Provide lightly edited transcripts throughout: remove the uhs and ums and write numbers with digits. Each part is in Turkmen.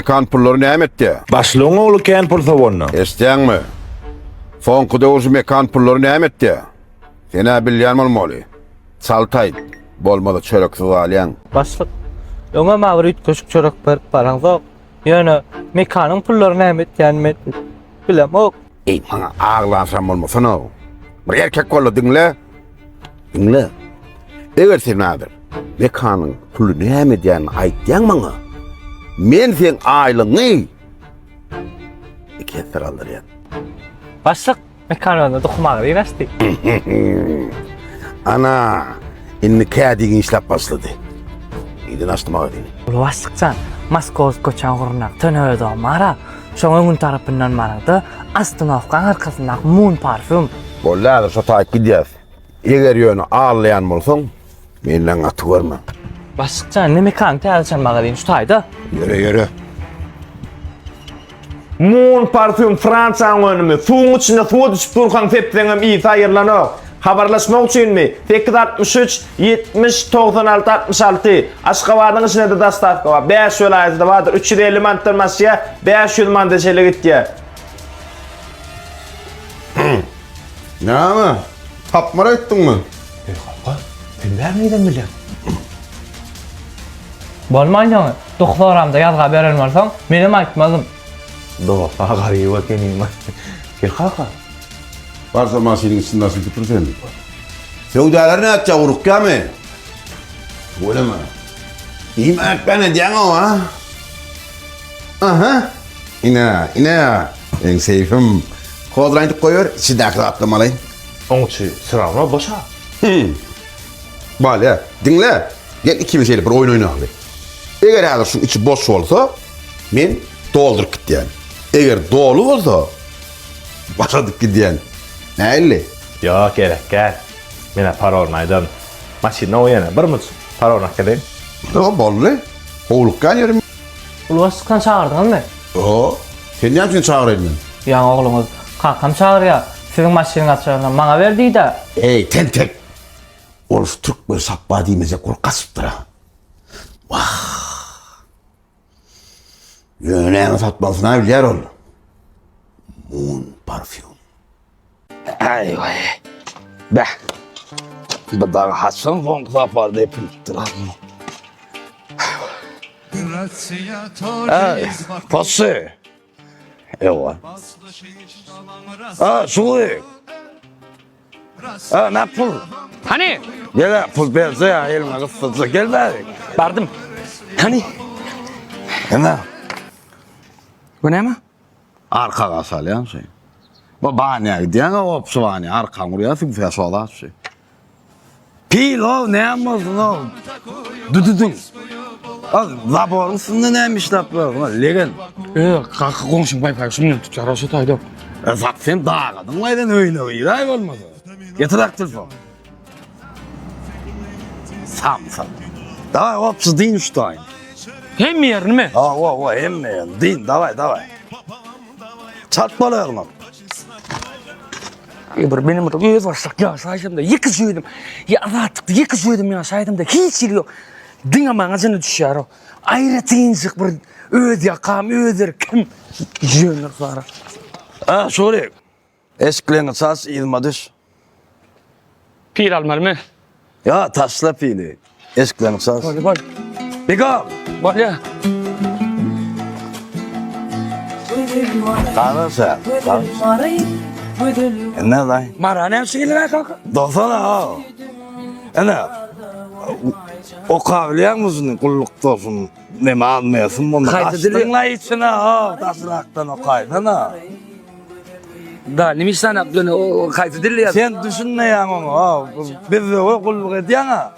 Mekan pullary näme etdi? Başlygyň ogly kän pul sowanda. Eşidýäňmi? Soňky döwür şu Mekan pullary näme etdi? Sen-ä bilýän bolmaly. Çalt aýt, bolmasa çöreksiz galýaň. Başlyk, öňem-ä bir üýtgeşik çörek berip baraňzok. Ýöne Mekanyň pullary näme etýänini men bilemok. Eý, maňa aglansyran bolmasana. Bir erkek bol-da diňle. Diňle. Eger sen häzir Mekanyň puly näme edýänini aýtýaň maňa, men seň aýlygyňy iki esse galdyrýan. Başlyk, Mekan özüne dokuma magazin açdy. Ana, indi kädigiň işläp başlady. Nirden açdy magazini? Uly başlykjan, Moskowsk köçäň ugrundaky Tönöwedon bar-a, şoň öňün tarapyndan baraňda, ostanowkaň arkasyndaky Moon Parfum. Boldy häzir şo taýyp gidýäs. Eger ýöne aldaýan bolsaň, menden gaty görme. Başlykjan, indi Mekanyň täze açan magazini şu taýda. Ýöre, ýöre. Moon parfýum Fransiýanyň önümi. Suwuň içinde suwa düşüp durkaň sepseňem ysy aýrylanok. Habarlaşmak üçinmi? 863 70 96 66. Aşgabadyň içinde-de dostawka bar. 5 welaýatda bardyr. 350 manatdan başlaýar, 500 manada çenli gitýär. Näme? Tapmar aýtdyňmy? Eý kaka, sen bäri nirden bilýäň? Bolman ýaňy doktoramda ýazga beren bolsaň, menem aýtmazdym. Dost-a garyp ekeniň. Gel kaka. Barsa maşynyň içinde açyp bitir sen. Söwdalar nätjek urukýamy? Tüweleme. Iým äkbän edýäň-ow, a? Aha. Ine, ine. Meň seýfim. Hozir aýdyp goýber, içindäki zatlarymy alaýyn. Oň içi syrawna boş-a. Hüm. Bolýa. Diňle. Gel ikimiz şeýle bir oýun oýnaly. Eger häzir şuň içi boş bolsa, men dolduryp gitýän. Eger doly bolsa, boşadyp gidýän. Nähili? Ýok, gerek däl. Men-ä parolyny aýdaryn. Maşynda goý ýene, bir muç. Parolyny alyp geleýin. Ýok, boldy. Howlukýan ýerim. Uly başlykdan çagyrdyňyzmy? Ýok. Seni näme üçin çagyraýyn men? Ýaňy ogluňyz kakam çagyrýar. Siziň maşynyň açaryny maňa ber diýdä. Eý, tentek! Ol şu türkmen şapba diýmejek bolup gaçypdyr-a. Wah! Ýöne näme satmalysyny-a bilýär ol. Moon parfýum. Aý waý. Beh. Bu dag haçan soňky sapar depilipdir. Ay, Possy. Ewa. A, şuly. A, ne pul? Hani? Gel pul berse ya elime gysdyrsa gel bäri. Bardym. Hani? Ene. Bu näme? Arkaga salýan şey. Bu banýa gidýäň o banýa arkaň urýar süňse şo zat şu. Pil-ow näme bolsun-ow. Düdüdiň. Az zaboryň üstünde näme işläp ýörsüň, legen? E, kaka goňşyň baý-baý şundan tutýar, şu taýda. E, zat sen dagadyň laýdan öýüne giraý bolmasa. Getir ak telefon. Samsyk. Daway opsy dyn şu taýyn. Hemme ýerinimi? Hawa, hawa, hemme ýerini. Dyn, daway, daway. Çalt bolaýyň. E bir benim bir öz başlyk ýaşaýşymda ýeke jüýdüm. Ýa azatlykda ýeke jüýdüm ýaşaýdymda hiç hili ýok. Diňe maňa jyny düşýär o. Aýratynjyk bir öz ýakam, öz erkim. Jüýenler sara. A, Şury. Eşikleňi çaş, yzyma düş. Pil almalymy? Ýa, taşla pili. Eşikleňi çaş. Bolýa, bol. Begam! Bolýa. Galan sen. Ene lan. Mara näme üçin geldiň kaka? Dostana ha. Ene. Oka bilýäňmi şuny gullukda şuny neme almaýasyn muny. Haýsy dili? Açdyň la içine ha, daşrakdan okaýsana. Da, nime işläň ýöne o haýsy dilde ýaz? Sen düşünmeýäň oňa, ha. Bizde we gulluk edýäň-a.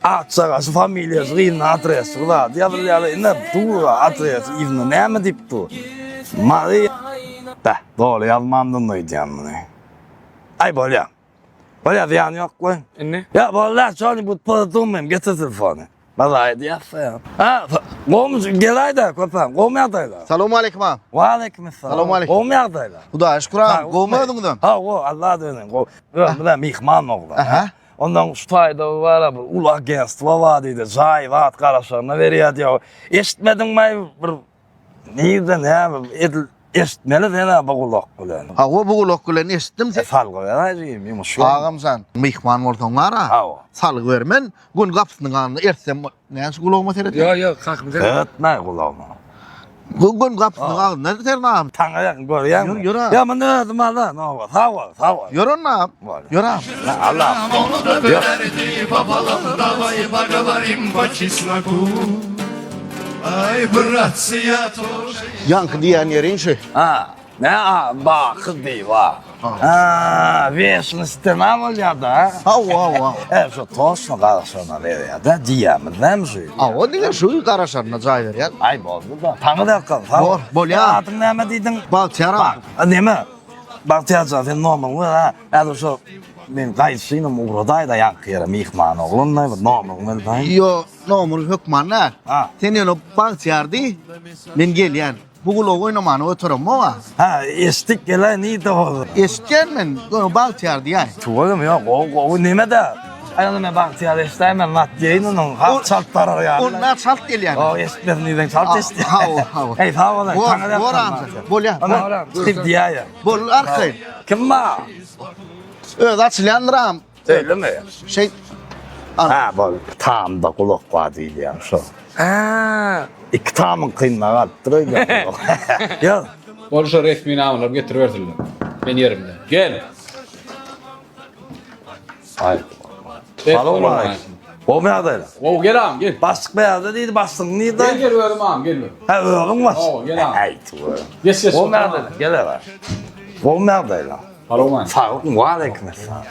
Atçagasy, familiýasy, gyzynyň adresi, zady ýazylýar. Ine, dur, adresi yzyna näme diýip dur. Mary. Beh, doly ýazmandym öýdýän muny. Aý, bolýa. Bolýa, zyýany ýok goý. Indi? Ýa, bolýa, şony bu podumym, getir telefony. Bazaý diýýäs ýa. Ha, gowmy, geläý-dä, köpem, gowmy ýagdaýlar? Salowmaleýkim agam. Waleýkim essalam. Salowmaleýkim. Gowmy ýagdaýlar? Hudaýa şükür agam, gowmy özüňizem? Hawa, Alla dönen, gowy. Özümiz-ä myhman oglan. Aha. Ondan şu taýda bar bir uly agentstwo bar diýdi. Jaý zat garaşaryna berýär diýýär. Eşitmediňmi bir? Nirde näme edil eşitmeli sen-ä bu gulak bilen. Hawa bu gulak bilen eşitdim. E salgy beräý jigim ýumuş bar. Agamjan myhman bolsaň bar-a. Hawa. Salgy bermen gün gapysynyň alnynda ertsem näçe gulagyma seredýän. Ýok ýok kakam seret. Seretme gulagyma. Bu gün gapysynyň agzynda sen agam. Taňa ýakyn görýäňmi? Ýör, ýör agam. Ýa muny özüm alan, oba. Sag bol, sag bol. Ýör onda agam. Bol. Ýör agam. Allah. Ýör. Ýaňky diýýän ýeriň şu. Ha. Ne a baky diwa. Ha, weşni stena bolýar da. Hawa, hawa. E, şu toşny garaşana berýär da, diýýärmiz näme şu? Hawa, diňe şu garaşaryna jaý berýär. Aý boldy da. Taňy dakal, sag Bor, bolýar. Adyň näme diýdiň? Bagtyýar aga. Bak, neme? Bagtyýar jan, sen nomeriňi ber ha. Häzir şu men gaýdyşynam ugradaý-da ýaňky ýere myhman oglanlaý bir nomeriňi ber daýy. Ýo, nomer hökman däl. Ha. Sen ýöne Bagtyýar diý, men gelýän. Bu gulagy oýnamany oturamok-a. Ha, eşitdik gelaý nirde boldy? Eşitýän men, ýöne Bagtyýar diýäý. Tüweleme ýok, gowy gowy neme-de. Aý onda men Bagtyýar eşidäýmen, zat diýeýin onuň, has çalt barar ýaly. Onda çalt gelýän. Gowy eşitmesin diýseň çalt eşitýän. Hawa, hawa. Eý, sag bol, Bor, taňa bor amca, bolýar. Onda çykyp diýäýer. Bol, arkaýyn. Kim bar? Özi açylýandyr agam. Öýlemi? Şeý. Ha, bol. Tamda gulak bar diýilýän şo. Ha. Iki tamyň kynna galypdyr öýde. Ýok. Bol şo resminamalary getiribersinler. Men ýerimde. Gel. Aý. Salowmaleýkim. Gowy ýagdaýlar. Gowy gel agam gel. Başlyk bärde diýdi, başlygyň nirde? Gel gel özüm agam gel. Ha, özüň baş. Hawa, gel agam. Aý, tüweleme. Geç geç. Gowy ýagdaýlar. Gel aga. Gowy ýagdaýlar. Salowmaleýkim. Saglyk, waleýkim esselam.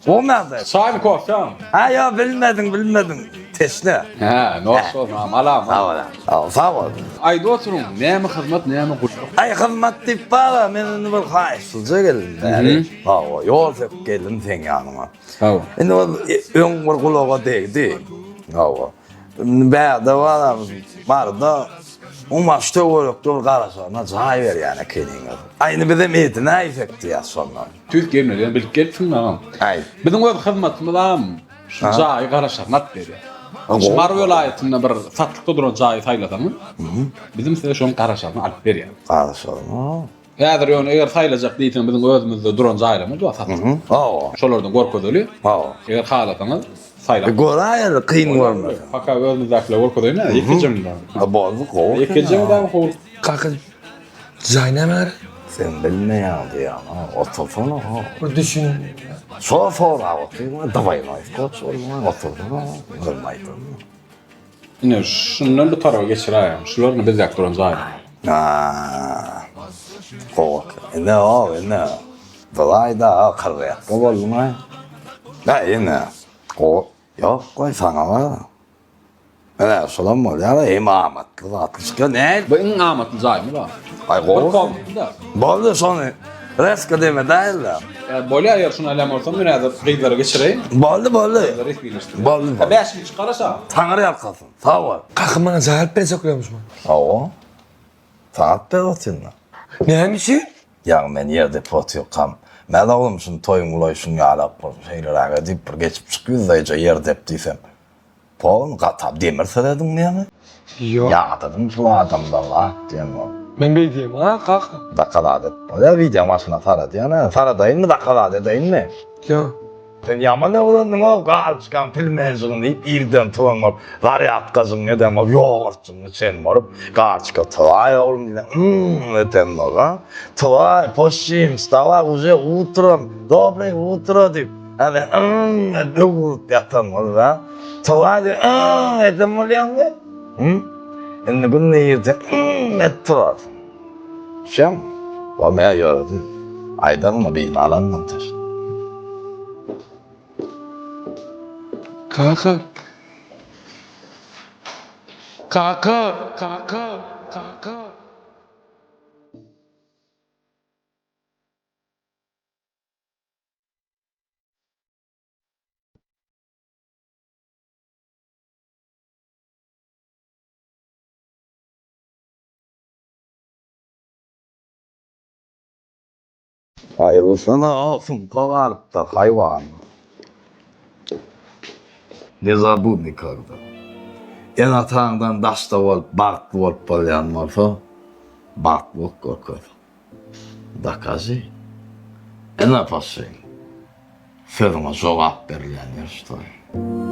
Gowy ýagdaý. Çaýmy kofemi? Ha, ýok, bilmediň, bilmediň. Teşne. Hä, noş bolsun agam, al agam. Sag bol. Sag, sag bol. Aýdyp oturyň, näme hyzmat, näme gulluk? Aý, hyzmat diýip bar-a, men indi bir haýyşlyja geldim bäri. Hawa, ýol söküp geldim seň ýanyňa. Sag bol. Indi ol öň bir gulaga degdi. Hawa. Indi bärde bar-a, barda umuman şu töwerekde bir garaşaryna jaý berýän ekeniňiz. Aý, indi bizem edinäýsek diýýäs şondan. Tüýs gelmeli, bilip gelipsiň agam. Aý. Biziň öz hyzmatymyz agam şu jaýy garaşaryna alyp berýär. Şu Mary welaýatynda bir satlykda duran jaýy saýlasaňyz, bizim size şonuň garaşaryny alyp berýär. Garaşaryny? Häzir ýöne eger saýlajak diýseň biziň özümizde duran jaýlarymyz bar satlyk. Hawa. Şolardan görkezeli. Hawa. Eger halasaňyz saýlap. Göräýeli kyn görmese. Paka özümizdäkileri görkezeýin-ä, ýekeje munda. Boldy gowy. Ýekeje munda howul. Kaka jaý näme gerek? Sen bilmeýäň diýýän-a, otursana ho. Bir düşün. Şo sorap otyryn, dwaýnoý skoç bolduň, otursana, özüm aýdaryn. Ine şundan bu taraba geçiräýeň. Şular indi bizdäki duran jaýlar. Aa. Gowy. Ine o, ine. Bulaý-da, kyrýakga bolduň-aý. Hä, ine. Gowy. Ýok, goý, saňa bar. Ine, şulam bolýar, hem amatly zatly çykýar. Näl? Bu iň amatly jaýymyz a. Aý, gowy. Bir komnatly-da. Boldy, şony reska deme däl-de. Ýa, bolýar, eger şuny alýan bolsaň, men häzir gyzlara geçireýin. Boldy, boldy. Resmileşdirýän. Boldy, boldy. 5 gün çykar aşa. Taňry ýalkasyn. Sag bol. Kakam maňa jaý alyp berjeklermişmi? Hawa. Saňa berip otyryn-da. Näme üçin? Ýaňy men ýer depip otyrkam, Mäz oglum, şuny toýuň bulaýşyň ýalak bolsun, şeýleräge diýip bir geçip çyk ýüzleýje ýer dep diýsem, Pol, gatap demir sözediň diýýäňmi? Ýok. Ýadadym şul adamdan zat diýen bolup. Men beý diýemok, kaka. Zakazat et. Bolýar, wideoň başyna saradiýan-a. Saradaýynmy, zakazat edeýinmi? Ýok. Sen ýaman öwrendiň-ow, galçkaň pilmenjigiňi iýip, irden turan bolup, zarýadkajygyňy eden bolup, ýogurtjygyňy içen bolup, galçka turaý oglum diýseň, ym eden bolup, a? Turaý, poşşim, wstaway, uje utrom, dobryý utro diýip, hany ym edip öwrülip ýatan bolup, a? Turaý diýip, ym eden bolýaňmy? Hüm? Indi günde irden ym edip turarsyň. Şem, bolmaýar ýöredim. Aýdaryn-a birini alandan taş. Kaka. Kaka, kaka, kaka. Aýrylsana sumka galypdyr haýwan. Ne zabud nikogda. Ene-ataňdan daşda bolup bagtly bolup bolýan bolsa. Batlylyk görkez. Dokaži. Ene paşşy. Sözüňe jogap berilýän ýer şu toý.